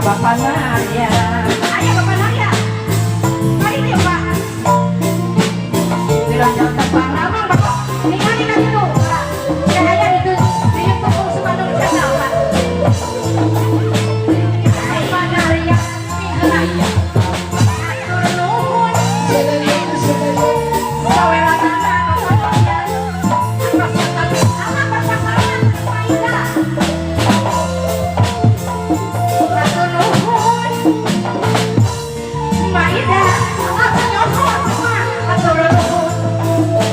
Bapak Narya. Ayo, Bapak Narya. Mari yuk, Pak. Wilujeng tepang ramang, Bapak. Ningali ka ditu, Pak. Cahaya itu di YouTube Bungsu Bandung Channel, Pak. Bapak Narya. Hatur nuhun. Saweranana Bapak Narya. Atas berpasangan Maida. Hatur nuhun. Maida, hatur nuhun, hatur nuhun.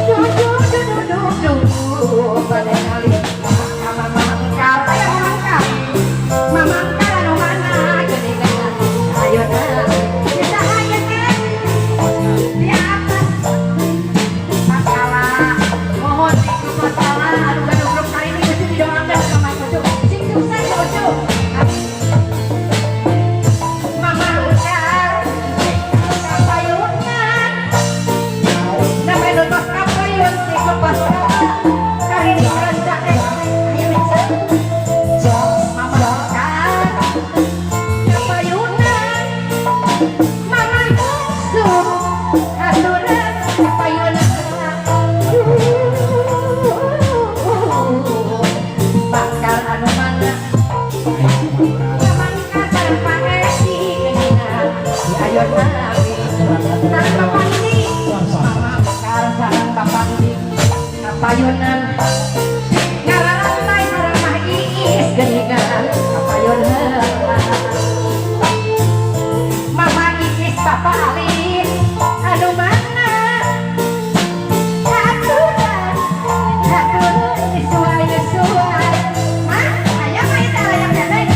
Du du du du du du. Bade kali ka Mamangkar, aya Mamangkar. Mamangkar anu mana geuningan? Ayeuna bisa aya teh di atas. Paskala, mohon di grup Paskala anu gaduh grup kali ini kudu didoakeun ka Mang Ucu. Sing sukses ya, Ucu. Mamangkar kapayunan. Namanya nu tos kapayun di grup Paskala. Kali ini renca teh aya bisa. Mamangkar kapayunan. Mama bungsu aturan kapayunan. Bakal anu mana? Mamangkar sareng Pak Edi geuningan di ayeuna sareng Bapak Edi. Mamangkar sareng Bapak Edi kapayunan. Ngararantai sareng Mah Iis geuningan kapayunan. Mama Iis, Bapak Ali anu mana? Aturan hatur disuai-suai. Mah, aya mah eta layak teh.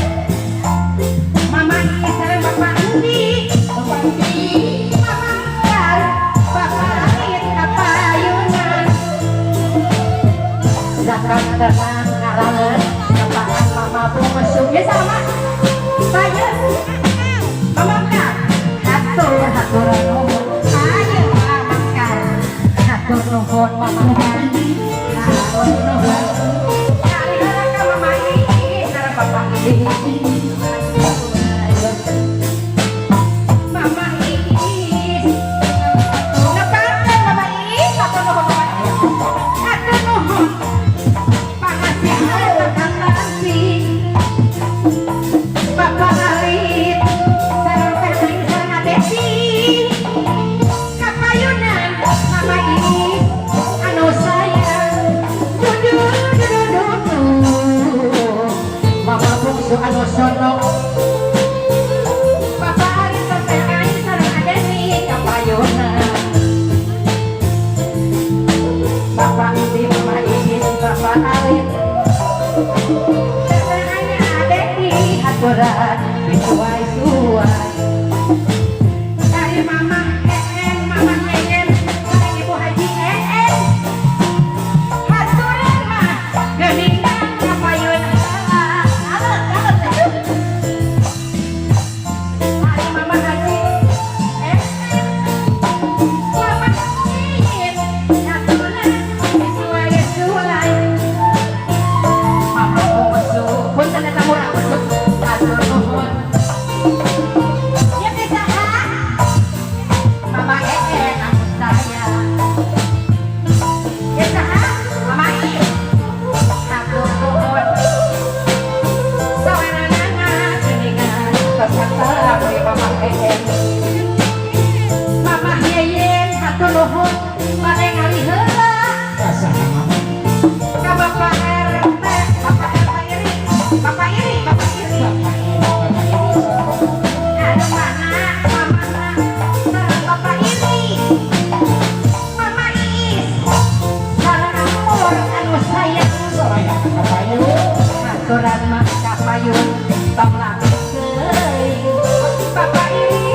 Mama Iis sareng Bapak Andi. Bapak Andi. Mamangkar Bapak Ali kapayunan. Zakat tenang ngarangan kepangan Mama Bungsu. Ya sama. Payun. Mamangkar. Hatur hatur nuhun. Ayo Mamangkar. Hatur nuhun, Mamangkar. Hatur nuhun. Kali heula ka Mama Iis sareng Bapak Andi. Mama Iis. Nepangkeun Mama Iis, hatur nuhun, Mama Iis. Hatur nuhun. Pangasihan terkatasi. Bapak Alit sareng Teh Neng sareng Adesi. Kapayunan Mama Iis anu sayang. Du du du du du du. Mama bungsu anu sono. Bapak Alit Teh Ai sareng Adesi kapayunan. Bapak Indi, Mama Iis, Bapak Alit, Teteh Anya Adesi haturan disuai-suai. Dari Mama En, Mama Yen, sareng Ibu Haji En. Haturan mah geuningan kapayun heula. Aleu, aleu. Dari Mama Haji En, Mama Yin, haturan disuai-suai. Mama bungsu, punten eta murah bungsu. Hatur nuhun. Ya bisa ha? Mama En anu sayang. Ya saha? Mama Is. Hatur nuhun. Saweranana geuningan tos di Mama En. Mama Yeyen hatur nuhun bade ngalih heula ka Bapak RT, Bapak RT Iri, Bapak Iri, Bapak Iri. Anu mana? Mamana sareng Bapak Iri. Mama Iis sareng Amur anu sayang. Haturan mah kapayun tong lami teuing. Bapak Iri.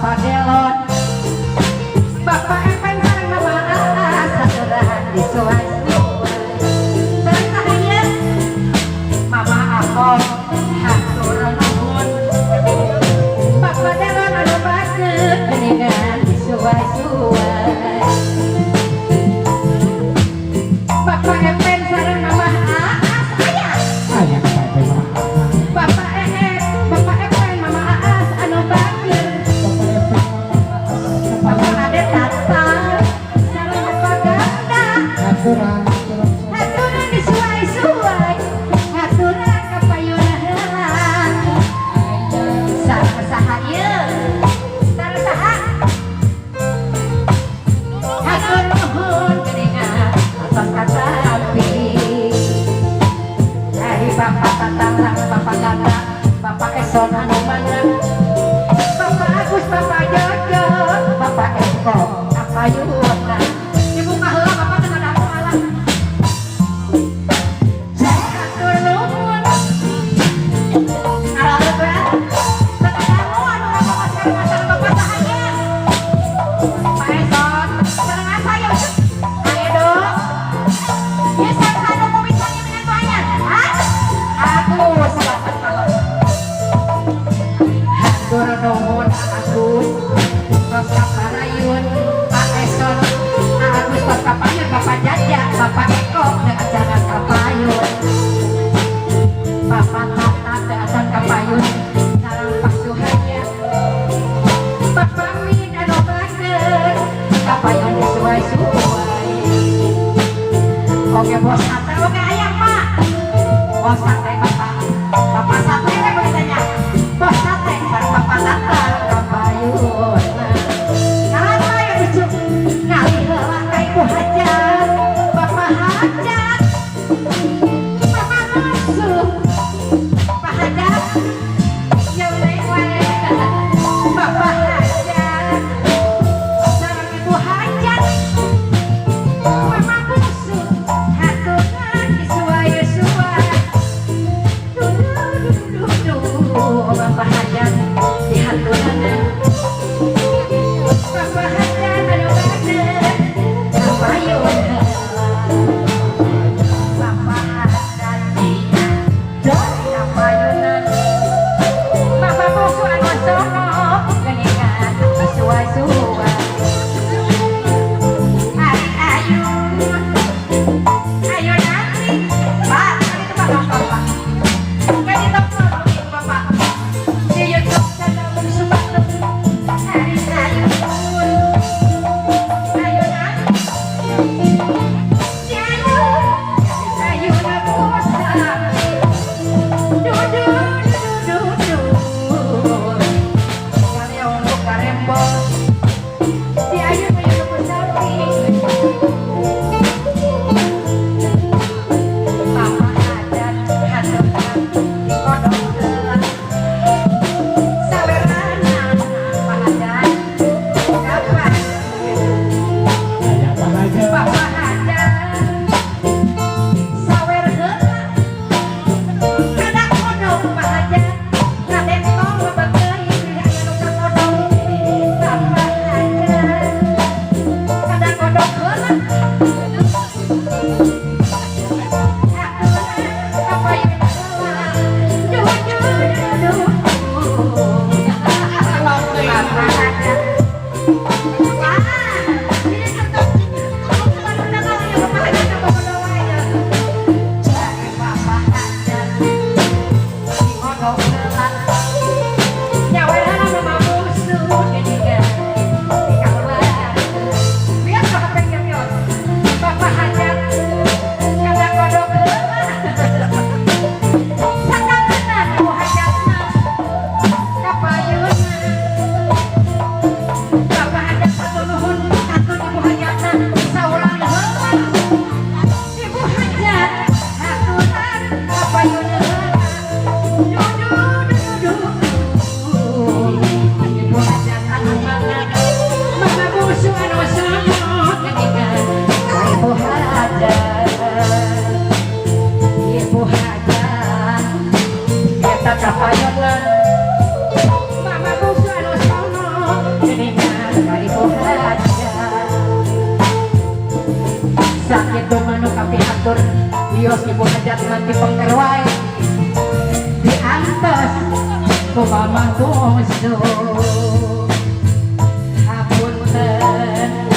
Bapak Delon, Bapak Epen sareng Mama Aas haturan disuai-suai. Sareng saha ieu? Mama Akom hatur nuhun. Bapak Delon anu bageut geuningan disuai-suai. Bapak Epen sareng Mama Aas aya. Aya Bapak Epen, Mama Aas. Bapak Eep, Bapak Epen, Mama Aas anu bageut. Bapak Epen, Mama Aas. Bapak Ade Tata sareng Bapak Ganda Haturan, haturan. Haturan disuai-suai, haturan kapayuna heula. Sareng saha ieu? Sareng saha? Hatur nuhun geuningan atos katampi. Dari Bapak Tata sareng Bapak Ganda, Bapak Eson anu mana, Bapak Agus, Bapak Jojo, Bapak Eko kapayuna. Dibuka heula, Bapak teu ngadamu alah. Hatur nuhun. Araleut we. Teu ngadamu anu Bapak sareng Bapak saha ieu? Pak Eson, sareng asa ya? Ayo dong. Ieu sareng anu kumisan ieu minantu anyar? Hah? Agus, Bapak kalon. Hatur nuhun Agus. Tos kaparayun Pak Eson, Agus tos kapayun, Bapak Jaja, Bapak Eko teu acan kapayun. Bapak Tata teu acan kapayun sareng Pak Suhaya. Bapak Min anu bager kapayun disuai-suai. Oke, bos sate, oke ayam, Pak. Bos sate Bapak. Bapak sate we beritanya. Bos sate sareng Bapak Tata kapayun. Ngalapa ya lucu. Ngalih heula ka Ibu Hajat. Bapak Hajat. Bapak Musuh. Pak Hajat. Ya we. Bapak Hajat. Sareng Ibu Hajat. Mama Musuh. Haturan disuai-suai. Duh duh duh duh. Bapak Hajat dihaturan. Bapak Hajat anu bager kapayun heula. Bapak Hajat doi kapayunan. Bapak Musuh anu sono geuningan disuai-suai. Ari ayun. Ayo nanti. Pak, tadi itu Pak nonton, Pak. Kan ditonton itu Bapak. Di YouTube channel Bungsu Bandung. Ari ayun. Ayo nanti. Si ayun. Ayun bosa. Du du du du du. Kalian karembol. Si ayun ayo sapi. Bapak Hajat haturan dikodok heula. Sawerana Pak Hajat kapan? Aya Pak Hajat. Bapak Hajat sawer heula. Kada kodok Pak Hajat ngadentong loba teuing bilih aya nu kakodok. Bapak Hajat kada kodok heula. Haturan kapayun heula. Duh duh duh duh. Bapak Hajat. Wah, ini tetep baru kenal ya Bapak Hajat ka bobodo wae ya. Bapak Hajat dikodok heula. Nyawerana Mama Musuh geuningan dikaluarkeun. Lihat ka HP nya. Bapak Hajat kada kodok heula. Sakangeuna Ibu Hajatna kapayunna. Bapak Hajat hatur nuhun kantun Ibu Hajatna saurang heula. Ibu Hajat haturan kapayunna heula. Duh duh duh duh duh. Ibu Hajat anu mana? Mama Musuh anu sono geuningan ka Ibu Hajat. Ibu Hajat eta kapayunna. Mama Musuh anu sono. Batur wios ibu hajat mah ti pengker wae diantos ku Mamah Bungsu. Hapunten.